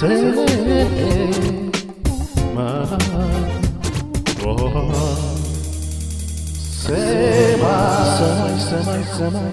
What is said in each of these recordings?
ሰማይ ሰማይ ሰማይ ሰማይ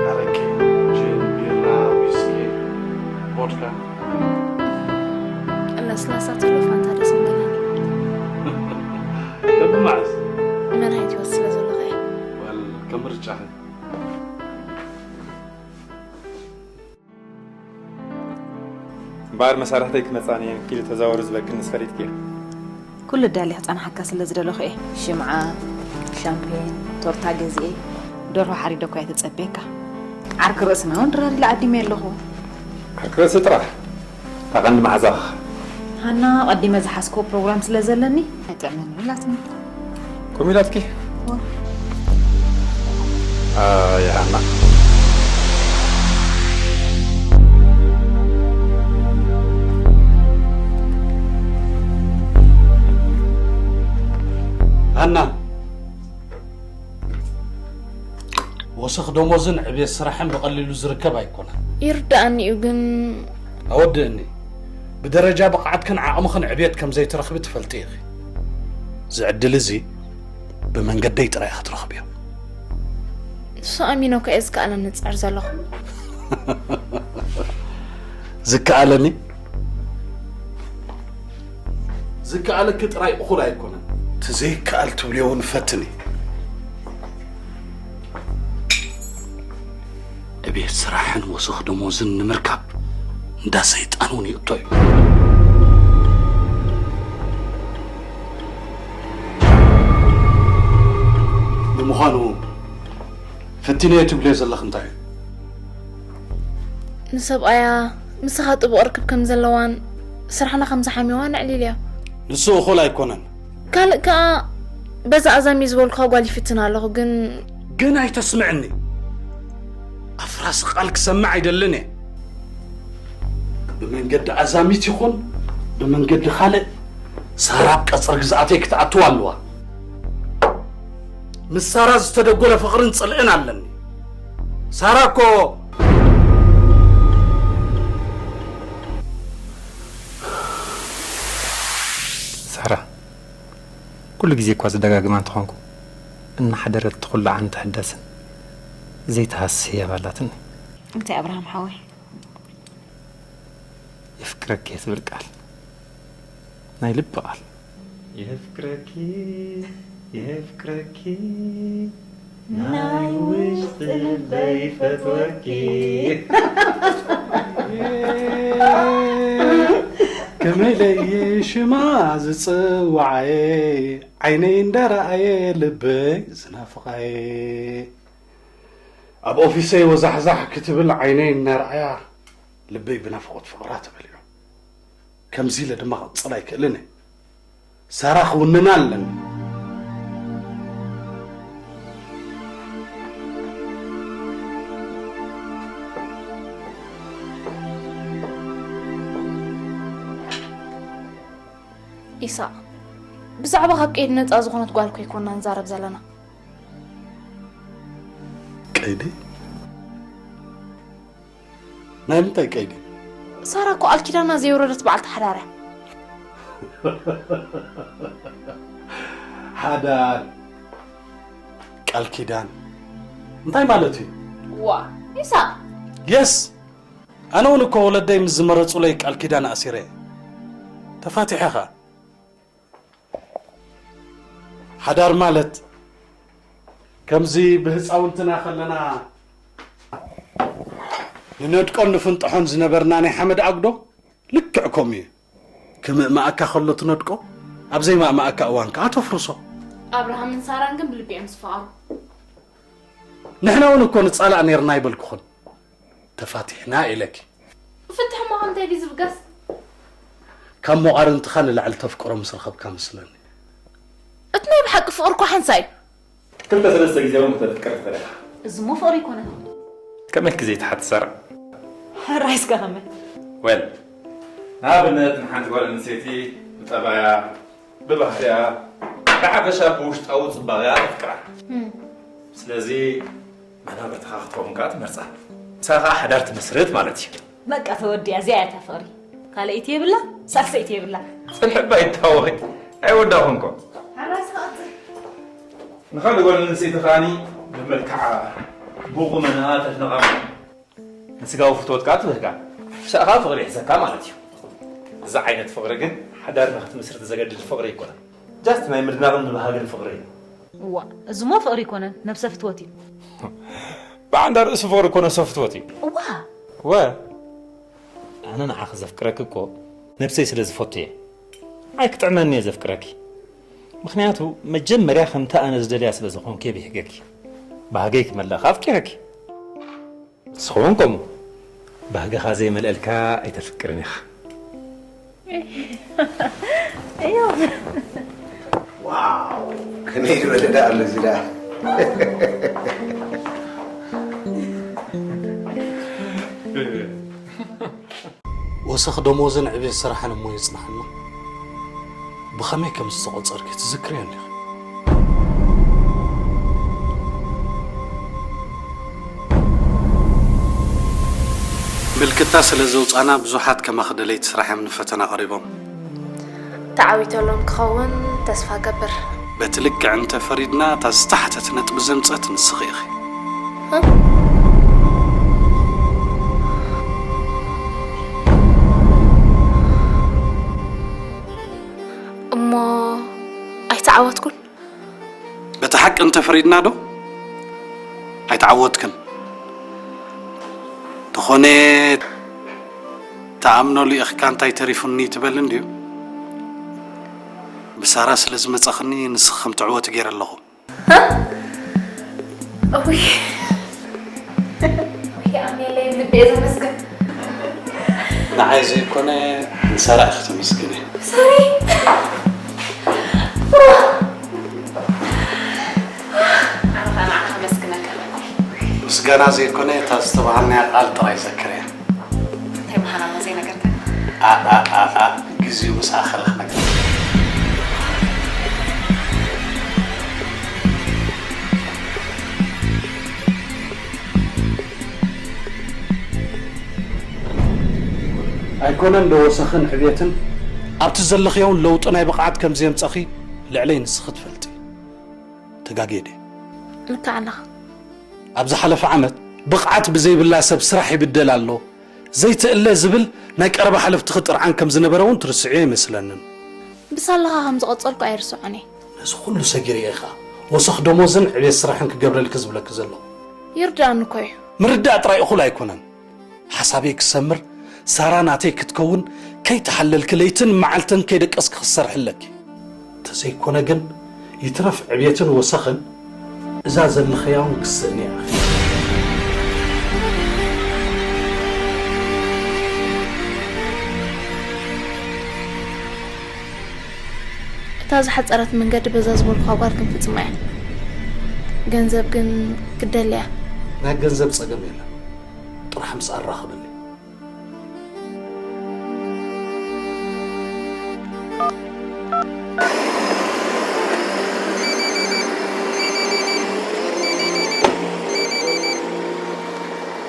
ኣረቂ፣ ጂን፣ ቢራ፣ ዊስኪ፣ ቮድካ። ለስላሳ ትብሎ ፋንታ ደስ ምብለኒ። በብመዓዝ? መድሃኒት ይወስድ ስለ ዘለኹ እየ። ወል፣ ከም ምርጫኺ። እምበኣር መሳርሕተይ ክመጻኒ እየን፣ ኪዲ ተዛወሪ ዝበልክንስ ፈሊጥኪ? ኩሉ ዳልየ ክጸንሓካ ስለ ዝደለኹ እየ። ሽምዓ፣ ሻምፔን፣ ቶርታ ገዚኤ፣ ደርሆ ሓሪደ እኳ እየ ተጸብየካ። ዓርኪ ርእስና እውን ድራር ኢለ ዓዲመ ኣለኹ። ዓርኪ ርእሲ ጥራሕ፣ እታ ቀንዲ መሓዛኻ። ሃና፣ ቀዲመ ዝሓዝክዎ ፕሮግራም ስለ ዘለኒ ኣይጥዕመኒ ኢላትኒ። ከምኡ ኢላትኪ? እወ። ኣይ፣ ሃና። ሃና፣ ወሰኽ ደሞዝን ዕብየት ስራሕን ብቐሊሉ ዝርከብ ኣይኮነን። ይርድኣኒ እዩ ግን። ኣወድእኒ። ብደረጃ ብቕዓትክን ዓቕምኽን ዕብየት ከም ዘይትረኽቢ ትፈልጢ ኢኺ። እዚ ዕድል እዚ ብመንገደይ ጥራይ ኢኺ ትረኽብዮ። ንሱ ኣሚነኩ እየ ዝከኣለኒ ዝጽዕር ዘለኹ። ዝከኣለኒ? ዝከኣለኪ ጥራይ እኹል ኣይኮነን። እቲ ዘይከኣል ትብልዮ እውን ፈትኒ። ዕብየት ስራሕን ወሰኽ ደሞዝን ንምርካብ እንዳ ሰይጣን እውን ይእቶ እዩ። ንምዃኑ ፈቲነዮ ትብልዮ ዘለኺ እንታይ እዩ? ንሰብኣያ ምሳኻ ጥቡቕ ርክብ ከም ዘለዋን ስራሕና ከም ዝሓምዮዋን ኣዕሊልዮ። ንሱ እኹል ኣይኮነን። ካልእ ከኣ በዛ ኣዛሚ ዝበልኩኻ ጓል ይፍትን ኣለኹ፣ ግን ግን ኣይተስምዕኒ። ኣፍራሲ ቃል ክሰምዕ ኣይደልን እየ። ብመንገዲ ኣዛሚት ይኹን ብመንገዲ ካልእ፣ ሳራ ኣብ ቀጽሪ ግዝኣተይ ክትኣትዋ ኣለዋ። ምስ ሳራ ዝተደጎለ ፍቕርን ጽልእን ኣለኒ። ሳራ እኮ ሳራ፣ ኩሉ ግዜ እኳ ዝደጋግማ እንተኾንኩ፣ እናሓደረት ትኹላዓን ትሕደስን ዘይትሃስስ ህያብ ኣላትኒ። እንታይ ኣብርሃም ሓወይ? የፍቅረኪ እየ ትብል ቃል፣ ናይ ልቢ ቃል። የፍቅረኪ፣ የፍቅረኪ፣ ናይ ውሽጢ ልበይ ይፈትወኪ። ከመይ ለየ ሽማ ዝጽዋዓየ፣ ዓይነይ እንዳረኣየ ልበይ ዝናፍቓየ። ኣብ ኦፊሰይ ወዛሕዛሕ ክትብል ዓይነይ እናረኣያ ልበይ ብናፍቖት ፍቕራ ተመሊኡ። ከምዚ ኢለ ድማ ክቕጽል ኣይክእልን እየ። ሳራ ክውንና ኣለኒ። ኢሳቕ፣ ብዛዕባ ካብ ቀይዲ ነጻ ዝኾነት ጓል እኮ ኣይኮንና ንዛረብ ዘለና። ቀይዲ? ናይ ምንታይ ቀይዲ? ሳራ እኮ ቃል ኪዳና ዘየውረደት በዓልቲ ሓዳር እያ። ሓዳር፣ ቃል ኪዳን እንታይ ማለት እዩ? ዋ ኢሳቕ! የስ፣ ኣነ እውን እኮ ወለደይ ምስ ዝመረጹለይ ቃል ኪዳን ኣሲረ እየ። ተፋቲሐ ኸኣ። ሓዳር ማለት ከምዚ ብህፃውንትና ከለና ንነድቆን ንፍንጥሖን ዝነበርና ናይ ሓመድ ኣጉዶ ልክዕ ከምኡ እዩ። ክምእማኣካ ከሎ ትነድቆ፣ ኣብ ዘይማእማኣካ እዋን ከዓ ተፍርሶ። ኣብርሃምን ሳራን ግን ብልቢ እዮም ዝፈቐሩ። ንሕና እውን እኮ ንፃላእ ነይርና ኣይበልኩኽን፣ ተፋቲሕና ኢለኪ። ፍትሕ እሞ ከምታይ ድዩ ዝብገስ? ካብ መቋርንትኻ ንላዕሊ ተፍቅሮ ምስ ረኸብካ መስለኒ። እቲ ናይ ብሓቂ ፍቕሪ እኮ ሓንሳእ እዩ። ክልተ ሰለስተ ግዜ እውን ክተፍቅር ትኽእል ኢኻ። እዚ እሞ ፍቕሪ ኣይኮነን። ከመይ ግዜ ትሓትት ሳራ? ሕራይ እስከ ከመይ? ወል ንኣብነት ንሓንቲ ጓል ኣንስተይቲ ብጠባያ፣ ብባህሪኣ፣ ብሓፈሻ ብውሽጣዊ ፅባቐኣ ተፍቅራ። ስለዚ መናብርትኻ ክትከውን ከዓ ትመርፃ። ንሳ ከዓ ሓዳር ትመስርት ማለት እዩ። በቃ ተወዲኣ፣ እዚኣ እያ እታ ፍቕሪ። ካልኣይቲ የብላ፣ ሳልሰይቲ የብላ። ፅንሕባ ይታወቂ ኣይወዳኹን እኮ። ሕራይ እስከ ቀፅል። ንኻልእ ጓል ኣንስተይቲ ከዓኒ ብመልክዓ ብቑመንኣ ተድንቓ፣ ንስጋዊ ፍትወት ከዓ ትብህጋ። ንሳ ከዓ ፍቕሪ ይሕዘካ ማለት እዩ። እዚ ዓይነት ፍቕሪ ግን ሓዳር ንኽትምስርት ዘገድድ ፍቕሪ ኣይኮነን። ጃስት ናይ ምድናቕን ምብሃግን ፍቕሪ እዩ። እዋ፣ እዚ እሞ ፍቕሪ ኣይኮነን፣ ነብሰ ፍትወት እዩ። ብዓንዳ ርእሱ ፍቕሪ እኮ ነብሰ ፍትወት እዩ። እዋ። ወ ኣነ ንዓኺ ዘፍቅረኪ እኮ ነብሰይ ስለ ዝፈቱ እየ። ኣይ ክጥዕመኒ እየ ዘፍቅረኪ። ምኽንያቱ መጀመርያ ከምቲ ኣነ ዝደልያ ስለ ዝኾንኩ እየ ብሂገኪ። ባህገይ ክመልእኻ ኣፍቂረኪ። ንስኻ እውን ከምኡ። ባህግኻ ዘይመልአልካ ኣይተፍቅርን ኢኻ። እዮ። ዋው፣ ከመይ ዝበለ ደኣ ኣሎ እዚ ደኣ። ወሰኽ ደሞዝን ዕብየት ስራሕን እሞ የጽንሓና። ብኸመይ ከም ዝተቖጸርኪ ትዝክርዮ እንዲኺ? ምልክታ ስለ ዘውጻና ብዙሓት ከማኺ ደለይቲ ስራሕ እዮም ንፈተና ቀሪቦም። ተዓዊተሎም ክኸውን ተስፋ ገብር። በቲ ልክዕ እንተፈሪድና እታ ዝተሓተት ነጥቢ ዘምጸት ንስኺ ኢኺ። እሞ ኣይተዓወትኩን? በቲ ሓቂ እንተፈሪድና ዶ? ኣይተዓወትክን። ተኾነ ተኣምኖ ልኢኽካ እንታይ ተሪፉኒ ትበል እንድዩ? ብሳራ ስለ ዝመጻኽኒ ንስኺ ከም ትዕወቲ ገይረ ኣለኹ። እውይ። እውይ፣ ኣሜለይ፣ ልበይ ዘመስግን። ንዓይ ዘይኮነ ንሳራ ኢኺ ተመስግኒ። ሰሪ። ኣነ ኸኣ ንዓኻ ከመስግነካ ኣለኒ። ምስጋና ዘይኮነ እታ ዝተባሃልናያ ቃል ጥራይ ዘክርያ። እንታይ ምዃና እሞ ዘይነገርካኒ? ኣኣኣኣ ግዜኡ ምስ ኣኸለ ክነግረካ። ኣይኮነን ዶ ወሰኽን ዕብየትን ኣብቲ ዘለኽዮ እውን ለውጢ ናይ ብቕዓት ከም ዘየምፀኺ ልዕለይ ንስኺ ትፈልጢ። ተጋግየ ድየ? ልክዕ ኣለኻ። ኣብ ዝሓለፈ ዓመት ብቕዓት ብዘይብላ ሰብ ስራሕ ይብደል ኣሎ፣ ዘይትእለ ዝብል ናይ ቀረባ ሓለፍትኺ ጥርዓን ከም ዝነበረ እውን ትርስዕዮ ኣይመስለንን። ብሳላኻ ከም ዝቐጸልኩ ኣይርስዖን እየ። ነዚ ኩሉ ሰጊረ እየ ኸኣ ወሰኽ ደሞዝን ዕብየት ስራሕን ክገብረልኪ ዝብለኪ ዘለኹ። ይርድኣኒ እኮ እዩ። ምርዳእ ጥራይ እኹል ኣይኮነን። ሓሳበይ ክሰምር ሳራ ናተይ ክትከውን ከይተሓለልኪ ለይትን መዓልትን ከይደቀስኪ ክትሰርሒ ኣለኪ። እንተዘይኮነ ግን ይትረፍ ዕብየትን ወሰኽን እዛ ዘለኽያ እውን ክስእንያ ኢኺ። እታ ዝሓጸረት መንገዲ በዛ ዝበልኩኻ ጓል ክንፍጽማ እያ። ገንዘብ ግን ክትደሊ እያ። ናይ ገንዘብ ጸገም የለን። ጥራሕ ምስ ኣራኽበለይ።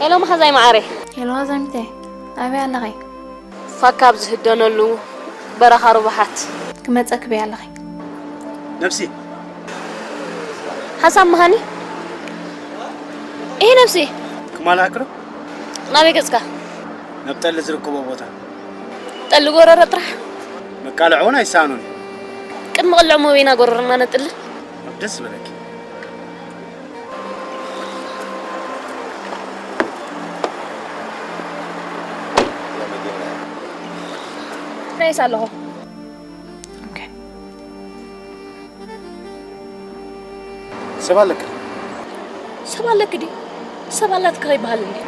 ሄሎ መሓዛይ መዓረይ። ሄሎ ኣዛሚተይ፣ ኣበይ ኣለኺ? ፋካ ኣብ ዝህደነሉ በረኻ ሩባሓት። ክመጸኪ በይ ኣለኺ። ነብሲ። ሓሳብ መሃኒ። ይሄ ነብሲ። ክማል ኣክሮ። ናበይ ገጽካ? ናብ ጠሊ ዝርከቦ ቦታ። ጠሊ ጎረሮ ጥራሕ። መቃልዕ እውን ኣይሳኑን። ቅድሚ ቅልዕ መበይና ጎረሮና ነጥሊ። ኣብ ደስ ዝበለኪ። ናይስ ኣለኹ። ሰብ ኣለክ ሰብ ኣለክ ድዩ? ሰብ ኣላትክ ከይበሃል እንዲ።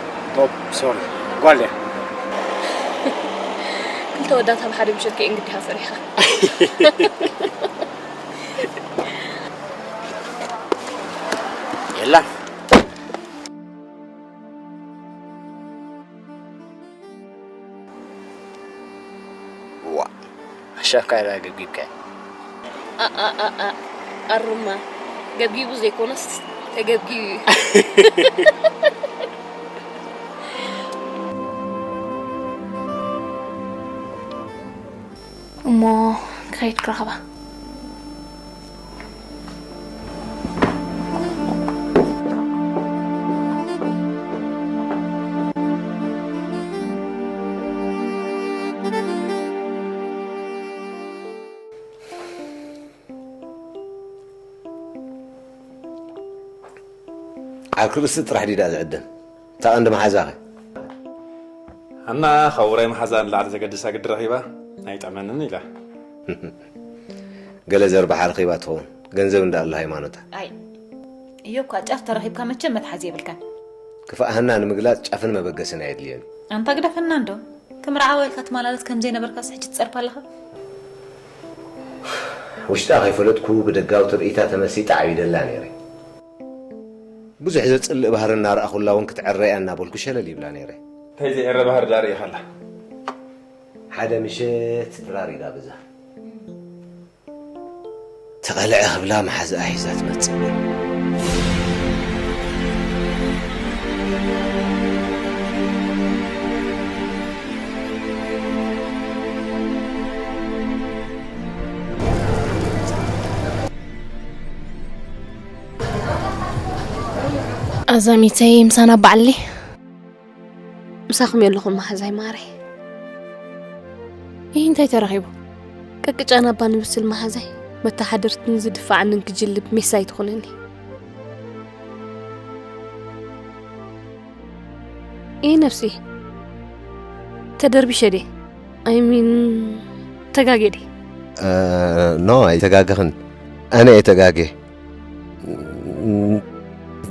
ኦፕ ሶሪ ጓል እያ። ክልተ ወዳት ኣብ ሓደ ምሸት ከይ እንግዲኻ ፈሪኻ። የላን። ዋ ኣሻካ ኢላ ገብጊብካ ኣሩማ ገብጊቡ ዘይኮነስ ተገብጊቡ እዩ። እሞ ክኸይድ ክረኽባ። ዓርኪ ርእሲ ጥራሕ ድዩ ደኣ ዝዕደም? እታ ቀንዲ መሓዛኸ? ሃና ካብ ውራይ መሓዛ ንላዕሊ ዘገድሳ ግዲ ረኺባ ኣይጠመንን ኢላ። ገለ ዘርብሓ ረኺባ ትኸውን። ገንዘብ እንዳ ኣሎ ሃይማኖታ። ኣይ እዮ እኳ ጫፍ ተረኺብካ መቸም መትሓዚ የብልካን። ክፋእ ሃና ንምግላጽ ጫፍን መበገስን ኣየድልዮን እዩ። ኣንታ ግደፈና እንዶ። ክምርዓዋ ኢልካ ትመላለስ ከም ዘይነበርካስ ሕጂ ትጸርፍ ኣለኻ? ውሽጣ ከይፈለጥኩ ብደጋዊ ትርኢታ ተመሲጠ ዓቢደላ ነይረ። ብዙሕ ዘጽልእ ባህሪ እናረኣኹላ እውን ክትዕረ እያ እናበልኩ ሸለል ይብላ ነይረ። እንታይ ዘየረ ባህሪ ደኣ ርኢኻላ? ሓደ ምሸት ድራር ይጋብዛ። ተቐልዐ ክብላ መሓዝኣ ሒዛ ትመጽእ። ኣዛሚተይ ምሳና በዓሊ። ምሳኹም የለኹም መሓዛይ ማረይ። ይህ እንታይ ተረኺቡ? ቅቅጫን ኣባ ንብስል መሓዛይ መተሓደርትን ዝድፋዓንን ክጅልብ ሜሳ ኣይትኹነኒ። ይህ ነፍሲ ተደርቢሸ ድየ? ኣይሚን ተጋጌ ድየ? ኖ ኣይተጋገኽን። ኣነ እየ ተጋጌ።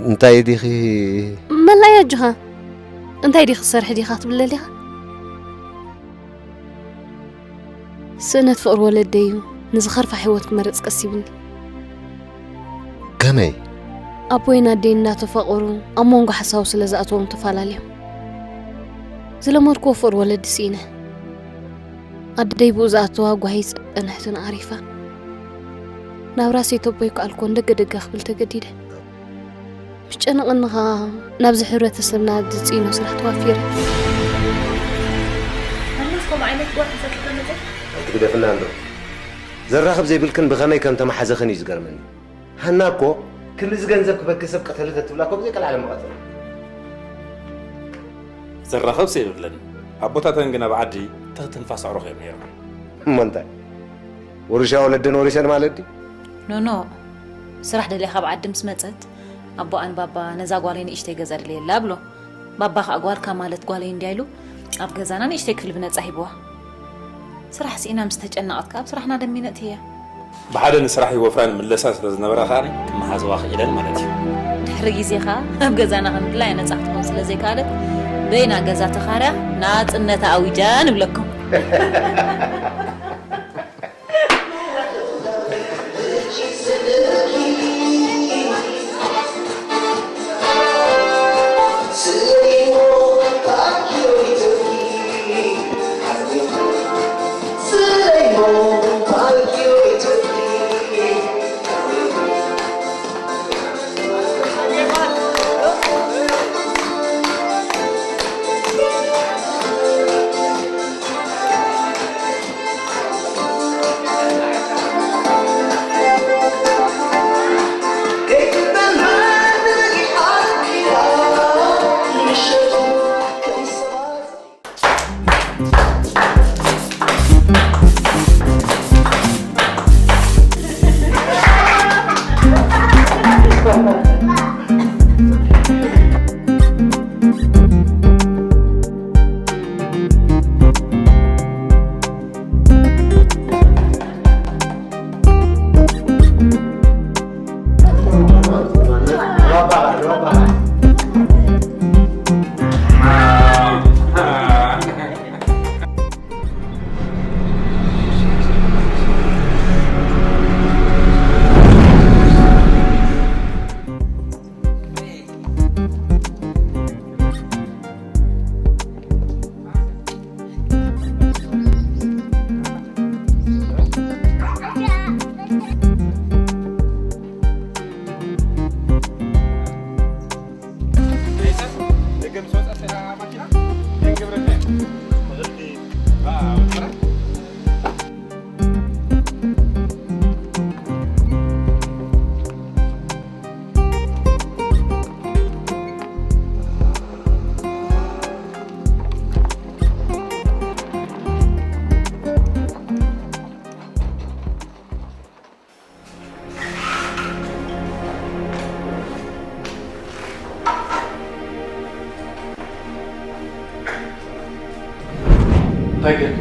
እንታይ ዲኺ? መላያ ኣጆኻ እንታይ ዲኺ ትሰርሒ ዲኻ ትብለል ዲኻ? ስእነት ፍቕሪ ወለደይ እዩ ንዝኸርፋ ህይወት ክመርጽ ቀሲብኒ። ከመይ? ኣቦይን ኣደይን እናተፋቐሩ ኣብ መንጎ ሓሳቡ ስለ ዝኣተዎም ተፈላለዮም። ዝለመድክዎ ፍቕሪ ወለዲ ስኢነ። ኣደይ ብኡ ዝኣተዋ ጓሂ ጸንሕትን ዓሪፋ። ናብራ ሴት ኣቦይ ከኣልኮን ደገ ደገ ክብል ተገዲደ። ምስ ጨነቐኒ ኸኣ ናብዚ ሕብረተሰብና ዝጽኢኖ ስራሕ ተዋፊረ። ኣነስ ከምኡ ዓይነት ጓሂ ሒዘ ክመጽእ? ኣይትግደፍና እንዶ። ዘራኽብ ዘይብልክን ብኸመይ ከም ተመሓዘኽን እዩ ዝገርመኒ። ሃና እኮ ክንድዚ ገንዘብ ክበኪ ሰብ ቀተለት ትብላ እኮ ብዘይ ቀልዓለም መቐተል። ዘራኽብ ሰብ የብለን። ኣቦታተን ግን ኣብ ዓዲ ትኽ ትንፋስ ኣዕሩኽ እዮም ነይሮም። እሞ እንታይ? ውርሻ ወለደን ወሪሰን ማለት ድዩ? ኖኖ፣ ስራሕ ደልያ ካብ ዓዲ ምስ መጸት፣ ኣቦኣን ባባ ነዛ ጓለይ ንእሽተይ ገዛ ድልየላ ብሎ። ባባ ከኣ ጓልካ ማለት ጓለይ እንድያ ኢሉ ኣብ ገዛና ንእሽተይ ክፍሊ ብነጻ ሂብዋ። ስራሕ ስኢና ምስ ተጨነቐት ከኣ ኣብ ስራሕና ደሚነ እትያ። ብሓደ ንስራሕ ይወፍራን ምለሳን ስለ ዝነበራ ከኣ ክመሓዝዋ ክኢለን ማለት እዩ። ድሕሪ ግዜ ከኣ ኣብ ገዛና ከም ድላያ ነጻ ክትኮን ስለ ዘይከኣለት በይና ገዛ ተኻርያ ናጽነታ ኣዊጃ ንብለኩም። እንታይ ጌርኪ?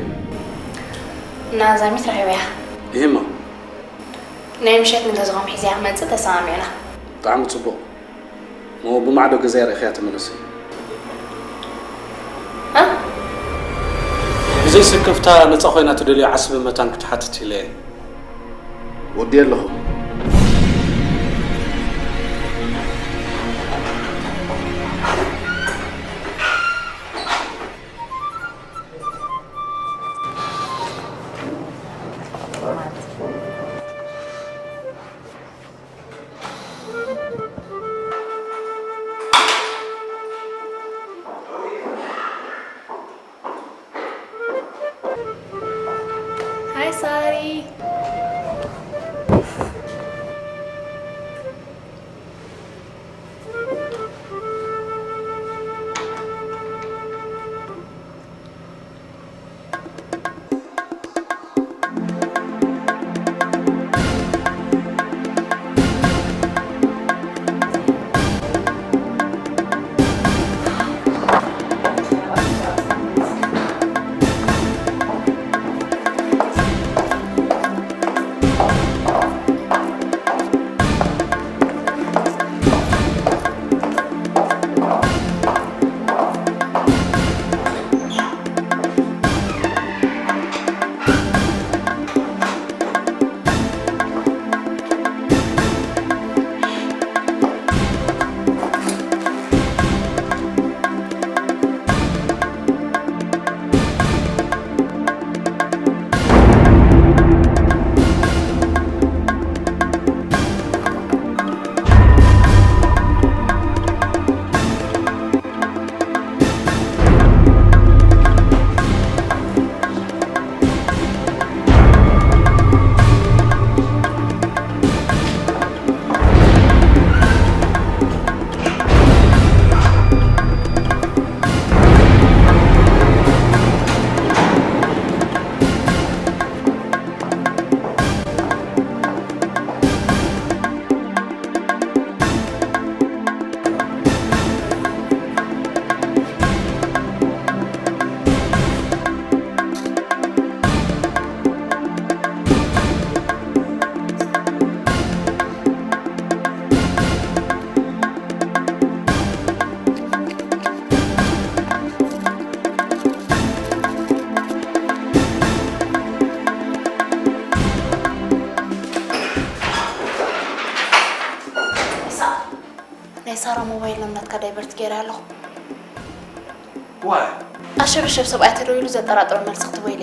እና ዛሚት ረኺበያ። ይህማ? ናይ ምሸት ንገዝኦም ሒዘያ ክመጽእ ተሰማሚዕና። ብጣዕሚ ጽቡቕ። እሞ ብማዕዶ ገዛይ ርኢኽያ ተመለሲ። እ? ብዘይ ስክፍታ ነጻ ኮይና ትደልዮ ዓስቢ መታን ክትሓትት ኢለ እየ። ወዲ ኣለኹ። ሃይ ሳሪ። ሞባይል ናብ ናትካ ዳይቨርት ገይረ ኣለኹ። ዋይ ኣሸበሸብ ሰብኣይ ተደዊሉ ዘጠራጥሮ መልሲ ክትቦ ኢለ።